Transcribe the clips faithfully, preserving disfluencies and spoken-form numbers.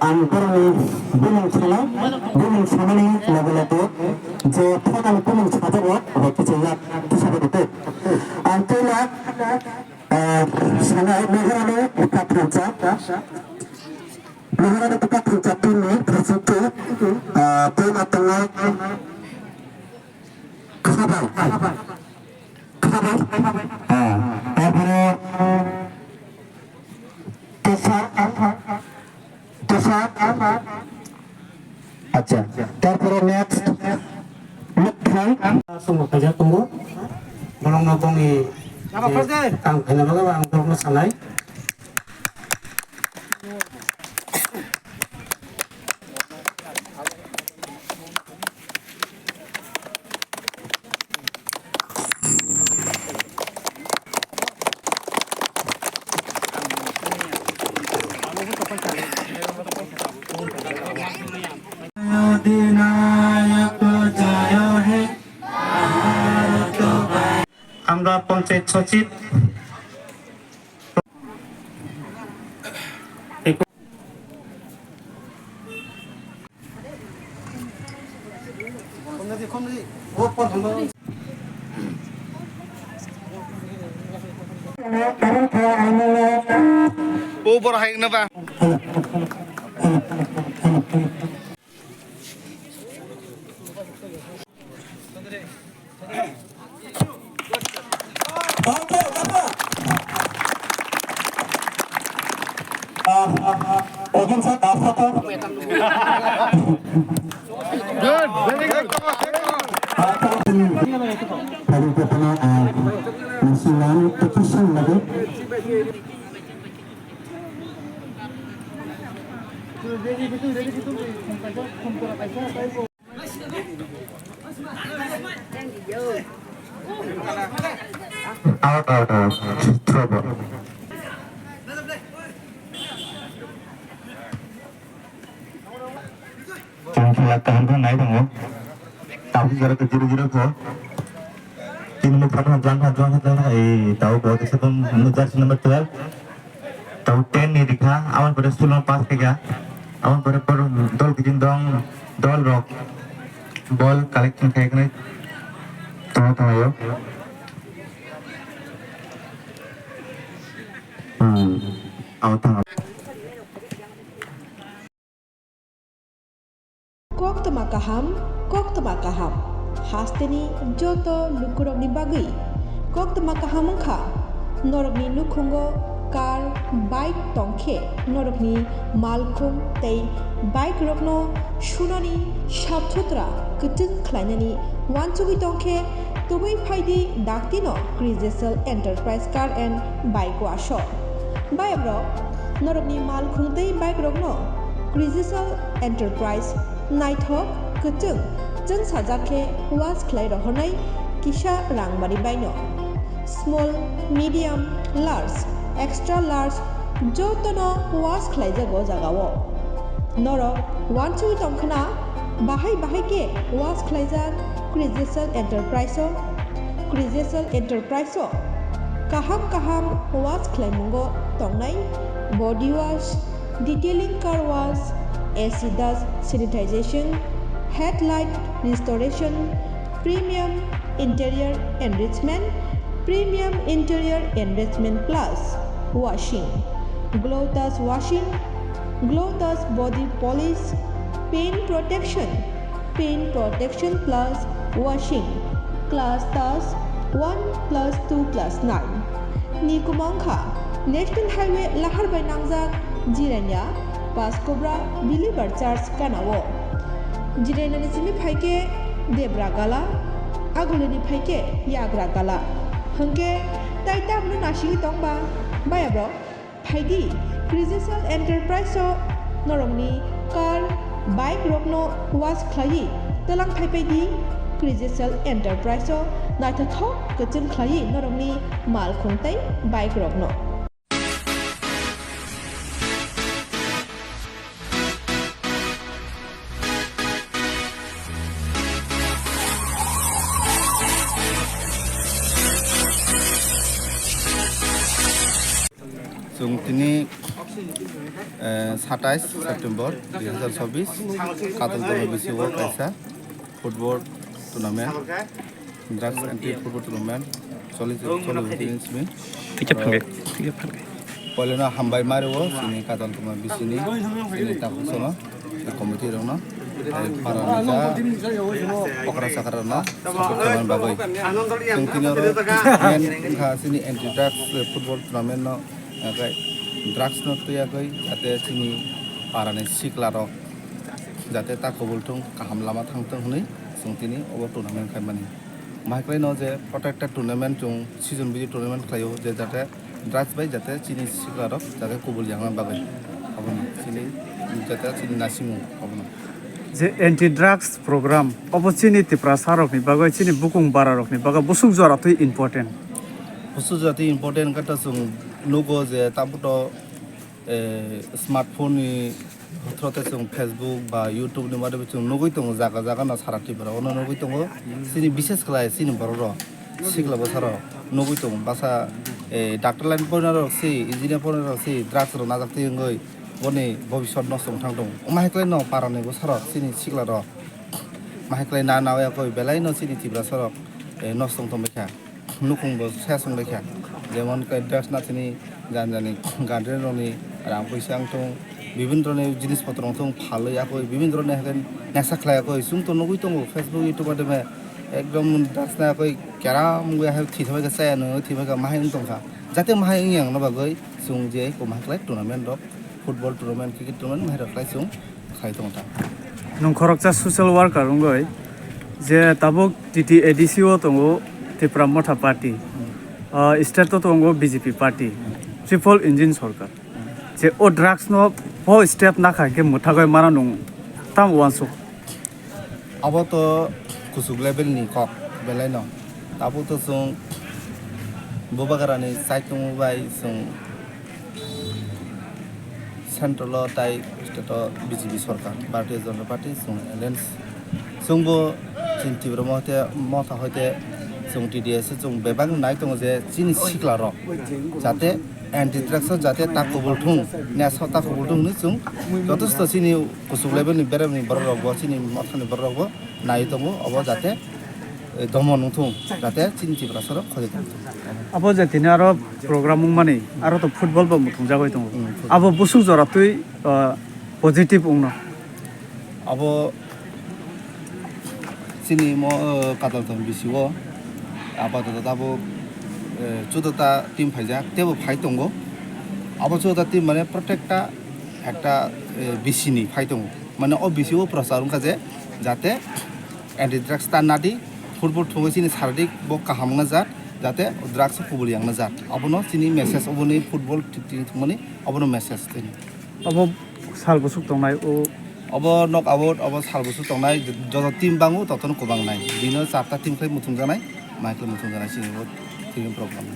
ang borokni bumung sanai, bumung sanani loge loge je final bumung sajago, hwnkhe se yak tisabo tei. Ang tei yak, ah, sanai Maharani bwkha thansa, Maharani bwkha thansa team ni president, ah, tei ma tongo Khabar. Khabar. Ah, tarpore Tesa, Tesa. Acha, tarpore next Mukhang. Songbo khaijak tongo. Borokno bongni je kam khaina bagwi ang borokno sanai. আমরা পঞ্চায়েত সচিব। Bo borok hai wngna ba. Good, very good. Out, out, out. Throw ball. Chwng khela kaham khe nai tongo. Tabuk jora khe zero zero kho. Tini nuk thang thang jang thang jang thang, eh, tabuk bo kisa tong nuk jersey number twelve. Tabuk ten ni rikha, aboni pore sulung pass khaikha. Aboni pore poro dol kiting dong, dol rok ball collection khai khai tongo tongo. Hmm, abo thang. Koktwma kaham, koktwma kaham. Hasteni joto lukurokni bagwi koktwma kaham wngkha. Norokni nukhungo car, bike tongkhe norokni malkhung tei bike rokno sunani, sap sutra, kwchwng khlainani uansugwi tongkhe, tubui phaidi daktino Krijesal Enterprise Car and Bike Wash o. Bayakrok, norokni malkhung tei bike rokno Krijesal Enterprise naithok, kwchwng, chwngsajak khe wash khlai rohornai kisa rangmani baino. Small, medium, large, extra large jotono wash khlaijago o jagao. Norok uansugwi tongkhwna bahai bahai khe wash khlaijak Krijesal Enterprise o. Krijesal Enterprise o kaham kaham wash khlaimungo tongnai body wash, detailing car wash, acid dust sanitization, headlight restoration, premium interior enrichment, premium interior enrichment plus washing, Glow Touch washing, Glow Touch body polish, paint protection, paint protection plus washing, Glow Touch one plus two plus nine. Ni kwmang kha National Highway lahar bai nangjak Jirania, Paskobra, Believer Church gana o. Jirania ni simi phaikhe Debra gala, agulini phaikhe yagra gala. Hwnkhe tai tamno nasigwi tongba? Baya bro, phaidi Krijisal Enterprise o norokni car, bike rokno wash khlaiwi tlang thaipaidi. Krijisal Enterprise o naithothok kwchwng khlaiwi norokni malkhung tei bike rokno. Chwng tini, eh, satais September dui hazar chobbish, Kataltala bisio kaisa football tournament, drugs anti football tournament choli, choli tini simi. Tikhe phange, tikhe phange. Poilano hambai mario chini Kataltala bisini, chini takhuk sono, committee rokno, tei para nija, okra sakra rokno support khlaina bagwi. Chwng tini oro main wngkha chini anti drugs football tournament no, hwnkhe drugs no twiyakhai, jate chini para ni sikla rok jate ta kubul thung, kaham lama thang thung hwnwi chwng tini obo tournament khaimani. Mahaikhlai no je protected tournament chwng season bidi tournament khlaio je jate drugs bai jate chini sikla rok jate kubul yangna bagwi. Abono chini jate chini naisingmung abono. Je anti drugs program obo chini Tiprasa rokni bagwi chini bukung bara rokni bagwi busuk jora twi important. Busuk jora twi important khe to chwng nugo je tabuk to eh, smartphone ni through te chwng Facebook ba YouTube ni made chwng nugwi tongo, jaga jaga no sara Tripura o no nugwi tongo. Chini bishes khlai chini borok rok sikla bwsa rok nugwi tongo, bwsa, eh, doctor line porina rok si, engineer porina rok si drugs rok najak twi wngwi boni bobiswt nosto wng thang tongo. Omo hai khlai no para ni bwsa rok chini sikla rok ma hai khlai na na ya koi belai no chini Tiprasa rok, eh, nosto wng tong kha. Nukhung bo se song lekha, jemon khe drugs na chini jani jani guardian rokni rang puisa wng thung, bibin rokni jinis potro wng thung phalwi akoi bibin rokni hakhe nesa khlai akoi chwng to nugwi tongo Facebook YouTube ademe ekdom drugs na akoi keram wngwi hai thwi thangbai khe chaya nw thwi thangbai khe mahai wng tongkha, jate mahai wng yang no bagwi chwng je ko mahai khlai tournament rok football tournament, cricket tournament, mairok khlai chwng khlai tongo ta. Nwng khoroksa social worker wngwi je tabuk T T A D C o tongo Tipra Motha Party, ah, state o tongo B J P party, triple engine sorkar. Je o drugs no bo step nakha khe mwthagwi mano nwng tamo uansuk? Abo to kuchuk level ni kok belai no. Tabuk to chwng bubagra ni saitung bai chwng central o tai state o B J P sorkar, Bharatiya Janata Party chwng alliance. Chwng bo chini Tipra Motha, Motha hoite chwng T D S chwng bebak nai tongo je chini sikla rok jate anti drugs o jate ta kubul thung, nesa ta kubul thung hinwi chwng jotosto chini kuchuk level ni berem ni borok rok bo, chini motha ni borok rok bo nai tongo, obo jate, eh, domo nung thung, jate chini Tiprasa rok khojai tong thung. Abo je tini aro program wngmani, aro to football bo muthung jagwi tongo. Hmm, football. Abo busuk jora twi, ah, positive wngno. Abo chini mo, eh, Kataltala bisio apatot abo, eh, chudota team phaijak, tebo phai tongo. Abo chudota team mane protekta ekta, eh, bisini phai tongo. Mane o bisio prochar wngkha je jate anti drugs ta nadi, football thungwi chini saririk bo kaham wngna jat, jate drugs kubul yangna jat. Abono chini message, oboni football ti-, ti-, thwngmani obono message tini. Obo sal bwswk tongnai o? Obo knock out, obo sal bwswk tongnai, joto team bango totono kwbang nai. Bino charta team khlai muthungjaknai, mai khlai muthungjaknai chini bo team program.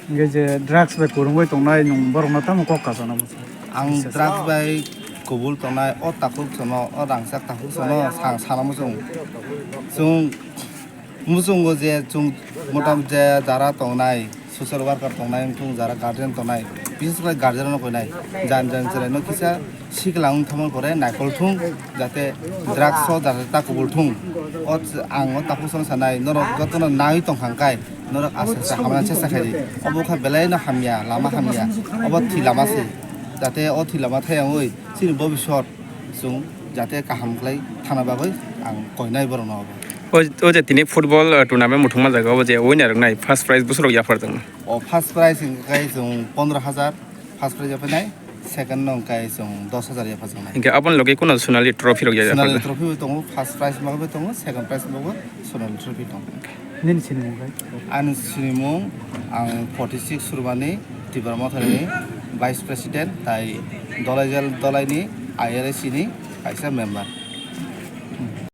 Hingke je drugs bai kwrwngwi tongnai nwng borokno tamo kok kasana muchung? Ang drugs bai kubul tongnai, o takhuk sono, o rangchak takhuk sono, sa-, sana muchung. Chwng muchungo je chwng motamte jara tongnai, social worker tongnai, wngthung jara guardian tongnai, bises khlai guardian no koinai, jan jan chwraino kisa sikla wng thangma pore naikol thung, jate drugs o jate ta kubul thung. O ch-, ang o takhuk sono sanai, norok jotono nai tong hang kai, norok asa sa hamna chesta khai di. Obo kha belai no hamya, lama hamya, obo thwi lama se, jate o thwi lama thayangwi chini bobisot chwng jate kaham khlai thana bagwi ang koinai borokno obo. O, o je tini football, uh, tournament muthungma jaga, obo je winner wngnai, first prize bwswk rok yapharjakno? O first prize hwnkhe chwng pondro hajar first prize yaphainai, Second no hwnkhe chwng dos hajar yapha chwng nai. Hingke aboni logi kuno Sonali Trophy rok ya Sonali yapha? Trophy bo tongo, first prize mago bo tongo, second prize mago Sonali Trophy tongo. Nini sinimung khai? Ani sinimung ang forty six Surmani, Tipra Mothani Vice President, tai Dolaijal Dolaini I R A C ni kaisa member.